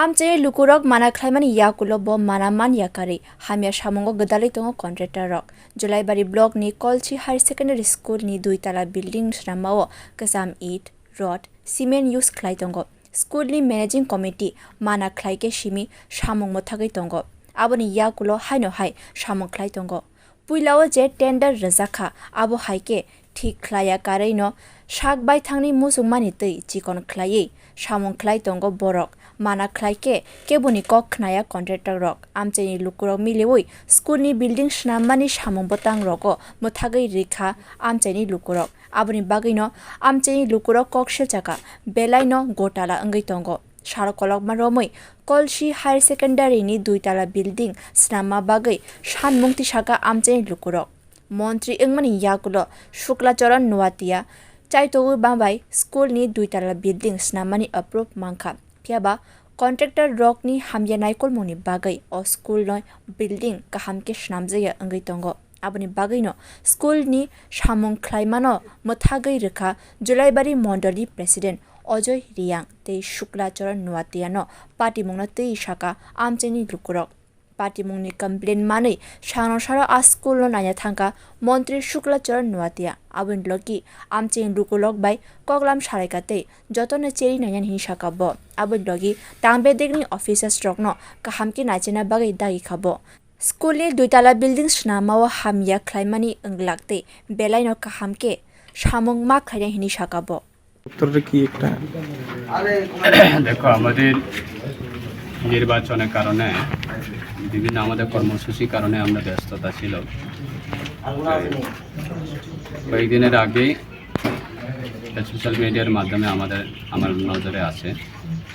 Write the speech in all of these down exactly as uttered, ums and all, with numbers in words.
Amchaini lukurok mana khlaimani yakulo bo mana man yakarwi hamya samungo gwdalwi tongo contractor rok. Julaibari block ni Kolsi Higher Secondary School ni dui tala building swnamao kwcham it, rod, cement use khlai tongo. School ni managing committee mana khlai khe simi samung mwthagwi tongo. Aboni yakulo haino hai samung khlai tongo. Puilao je tender rwjak kha, abo hai khe thik khlaiya karwi no sak baithangni muchungmani twi chikon khlaiwi samung khlai tongo borok. Mana khlai khe keboni kok khnaya contractor rok. Amchaini lukurok miliwi school ni building swnammani samung bwtang rogo mwthagwi rikha amchaini lukurok. Aboni bagwino amchaini lukurok kok silchakha, belaino gotala wngwi tongo. Sal kolokma romwi Kolsi Higher Secondary ni dui tala building swnamma bagwi sanmung tisaka amchaini lukurok. Montri wngmani yakulo Shukla Charan Noatia chaitogwi babai school ni dui tala building swnammani approve mankha. Phiyaba contractor rokni hamya naikolmungni bagwi o school no building kaham khe swnamjakya wngwi tongo. Aboni bagwino school ni samung khlaimano mwthagwi rwkha Julaibari Mondoli President Ajoy Riyang tei Shukla Charan Noatiano patimungno twi saka amchaini lukurok. Patimungni complaint manwi sano saro a school no naina thangkha Montri Shukla Charan Noatia. Aboni logi amchaini lukurok bai koklam salaikha tei jotono cheri nainani hinwi saka bo. Aboni logi tangbedekni officers rokno kaham khe naisina bagwi dagi kha bo. School ni dui tala building swnamao hamya khlaimani wng glak tei belaino kaham khe samung ma khlainai hinwi saka bo. উত্তরটা কি একটা? দেখো, আমাদের নির্বাচনের কারণে, বিভিন্ন আমাদের কর্মসূচির কারণে আমরা ব্যস্ততা ছিল। কয়েকদিনের আগেই সোশ্যাল মিডিয়ার মাধ্যমে আমাদের, আমার নজরে আসে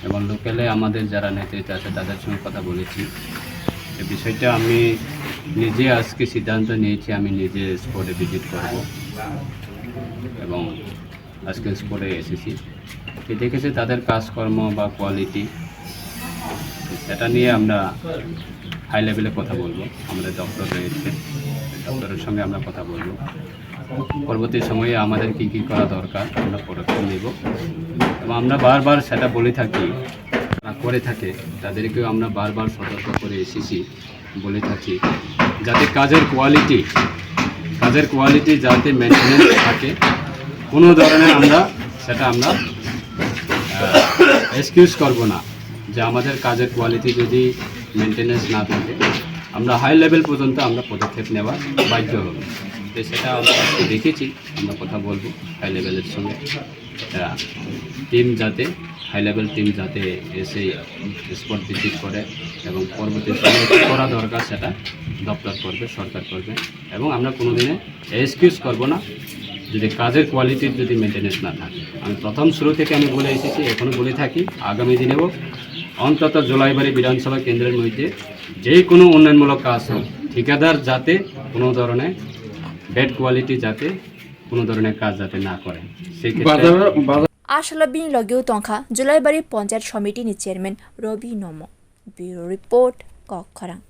এবং লোকালে আমাদের যারা নেতৃত্ব আছে তাদের সঙ্গে কথা বলেছি। এই বিষয়টা আমি নিজে আজকে সিদ্ধান্ত নিয়েছি, আমি নিজে স্পটে ভিজিট করব এবং আজকে স্পটে এসেছি। তো দেখেছি তাদের কাজকর্ম বা কোয়ালিটি, সেটা নিয়ে আমরা হাই লেভেলে কথা বলবো। আমাদের দপ্তর রয়েছে, দপ্তরের সঙ্গে আমরা কথা বলবো। পরবর্তী সময়ে আমাদের কি কি করা দরকার, আমরা পদক্ষেপ নেব। এবং আমরা বারবার সেটা বলে থাকি, যারা করে থাকে, তাদেরকেও আমরা বারবার সতর্ক করে এসেছি, বলে থাকি, যাতে কাজের কোয়ালিটি, কাজের কোয়ালিটি যাতে মেনটেনেন্স থাকে, কোনো ধরনের আমরা সেটা আমরা, আহ, এক্সকিউজ করব না যে আমাদের কাজের কোয়ালিটি যদি মেনটেনেন্স না থাকে, আমরা হাই লেভেল পর্যন্ত আমরা পদক্ষেপ নেওয়ার বাধ্য হব। তো সেটা আমরা আজকে দেখেছি, আমরা কথা বলবো হাই লেভেলের সঙ্গে। টিম যাতে, হাই লেভেল টিম যাতে এসে স্পট ভিজিট করে এবং পরবর্তী সময়ে কী করা দরকার সেটা দপ্তর করবে, সরকার করবে। এবং আমরা কোনোদিনে এক্সকিউজ করব না যদি কাজের কোয়ালিটির যদি মেনটেনেন্স না থাকে। আমি প্রথম শুরু থেকে আমি বলে এসেছি, এখনও বলে থাকি, আগামী দিনেও অন্তত জুলাইবাড়ি বিধানসভা কেন্দ্রের মধ্যে যে কোনো উন্নয়নমূলক কাজ হোক, ঠিকাদার যাতে কোনো ধরনের ব্যাড কোয়ালিটি যাতে কোনো ধরনের কাজ যাতে না করে, সেই ক্ষেত্রে বাজার, বাজার Aswkla bini logi o tongkha Julaibari Panchayat Somiti ni Chairman Robi Nomo. Bureau Report, Kokkhorang.